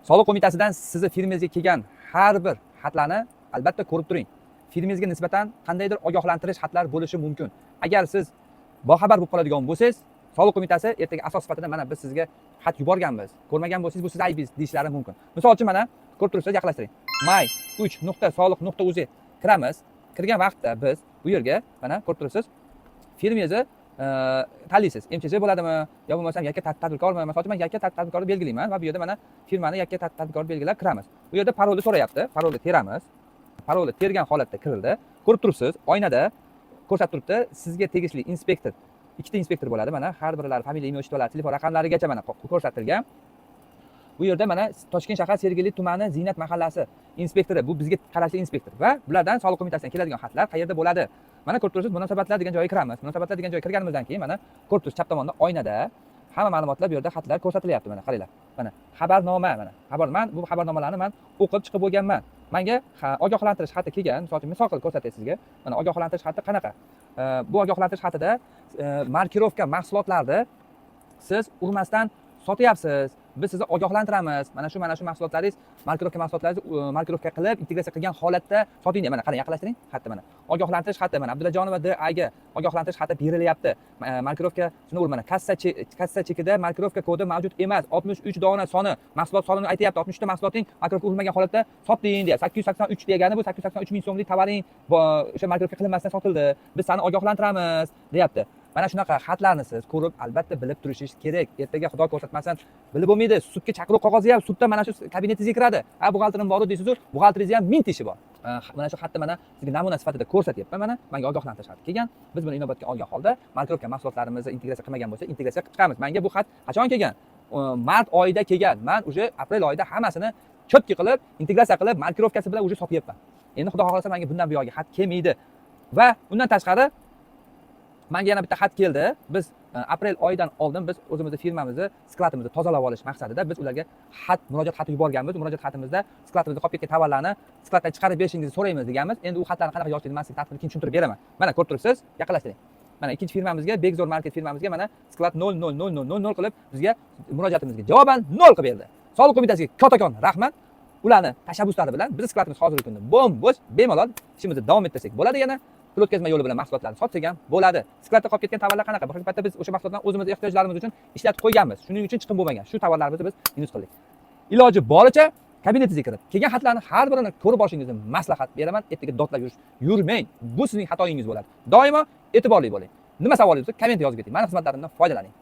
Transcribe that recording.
Soliq qo'mitasidan sizni firmangizga kelgan har bir xatlarni albatta ko'rib turing. Firmangizga nisbatan qandaydir ogohlantirish xatlar bo'lishi mumkin. Agar siz boxabar bo'lib qoladigan bo'lsangiz, soliq qo'mitasi ertaga asos sifatida "Mana, biz sizga xat yuborganmiz, ko'rmagan bo'lsangiz, bu sizni aybingiz", deyishlari mumkin. Misol uchun, mana, ko'rib turibsiz, yaqinlashtiring. My3.soliq.uz kiramiz. Kirgan vaqtda biz bu yerga, mana, ko'rib turibsiz, firmangizni tanlaysiz. МЧЖ bo'ladimi yo bo'lmasam yakka tadbirkormi? Misol uchun, man yakka tadbirkorni belgilayman va bu yerda, mana, firmani yakka tadbirkor belgilab kiramiz. Bu yerda parolni so'rayapti, parolni teramiz. Parolni tergan holatda kirildi. Ko'rib turibsiz, oynada ko'rsatib turibdi, sizga tegishli inspektor, ikkita inspektor bo'ladi. Mana, har birlari familiya, имя, отчество lari, telefon raqamlarigacha, mana, ko'rsatilgan. Bu yerda, mana, Toshkent shahar, Sergeli tumani, Ziynat mahallasi inspektori, bu bizga qarashli inspektor va bulardan, soliq qo'mitasidan keladigan xatlar qayerda bo'ladi? Mana, ko'rib turibsiz, munosabatlar degan joyga kiramiz. Munosabatlar degan joyga kirganimizdan keyin, mana, ko'rib turibsiz, chap tomonda oynada hamma ma'lumotlar, bu yerda xatlar ko'rsatilyapti. Mana, qaranglar, mana, xabarnoma, mana, xabar. Man bu xabarnomalarni man o'qib chiqib bo'lganman. Manga ogohlantirish xati kelgan. Misol uchun, misol qilib ko'rsatay sizga. Mana, ogohlantirish xati qanaqa? Bu ogohlantirish xatida markirovka mahsulotlarni siz urmasdan sotyapsiz, biz sizni ogohlantiramiz, mana shu mahsulotlaringiz, markirovka mahsulotlaringizni markirovka qilib, integratsiya qilgan holatda soting. Mana, qarang, yaqinlashtiring xatni. Mana, ogohlantirish xati, mana, Abdullajonova DAga ogohlantirish xati berilyapti. Markirovka shuni, mana, kassa chekida markirovka kodi mavjud emas, 63 dona soni, mahsulot sonini aytyapti. 63 ta mahsuloting markirovka urilmagan holatda sotding deyapti. 883 degani bu 883 ming so'mlik tovaring o'sha markirovka qilinmasdan sotildi, biz seni ogohlantiramiz, deyapti. Mana shunaqa xatlarni siz ko'rib, albatta bilib turishingiz kerak. Ertaga, xudo ko'rsatmasin, bilib bo'lmaydi, sudga chaqiruv qog'ozi ham sudda mana shu kabinetingizga kiradi. "Ha, buxgalterim boru", deysizu, buxgalteringizni ham mingta ishi bor. Mana shu xatni, mana, sizga namuna sifatida ko'rsatyapman. Mana, manga ogohlantirish xati kelgan. Biz buni inobatga olgan holda markirovka mahsulotlarimizni integratsiya qilmagan bo'lsa, integratsiya qilib chiqamiz. Manga bu xat qachon kelgan? Mart oyida kelgan. Man уже aprel oyida hammasini четкий qilib, integratsiya qilib, markirovkasi bilan уже sotyapman. Endi, xudo xohlasa, manga bundan buyog'iga xat kelmaydi. Va undan tashqari, manga yana bitta xat keldi. Biz aprel oyidan oldin biz o'zimizni firmamizni skladimizni tozalab olish maqsadida biz ularga xat, murojaat xati yuborganmiz. Murojaat xatimizda skladimizda qolib ketgan tovarlarni skladdan chiqarib berishingizni so'raymiz deganmiz. Endi u xatlarni qanaqa yozishini man sizga tartibini keyin tushuntirib beraman. Mana, ko'rib turibsiz, yaqinlashtiring. Mana, ikkinchi firmamizga, Bekzor Market firmamizga, mana, sklad 0 0 0 0 0 0 qilib, bizga murojaatimizga javoban nol qilib berdi. Soliq qo'mitasiga kattakon rahmat. Ularni tashabbuslari bilan bizni skladimiz hozirgi kunda bo'm bo'sh, bemalol ishimizni davom ettirsak bo'ladi. Yana pul o'tkazma yo'li bilan mahsulotlarni sotsak ham bo'ladi. Skladda qolib ketgan tovarlar qanaqa? Bir paytda biz o'sha mahsulotlarni o'zimiz ehtiyojlarimiz uchun ishlatib qo'yganmiz, shuning uchun chiqim bo'lmagan. Shu tovarlarimizni biz minus qildik. Iloji boricha kabinetingizga kirib, kelgan xatlarni har birini ko'rib borishingizni maslahat beraman. Ertaga dodlab yurmang, bu sizning xatoyingiz bo'ladi. Doimo e'tiborli bo'ling. Nima savolingiz bo'lsa, komment yozib keting. Mani xizmatlarimdan foydalaning.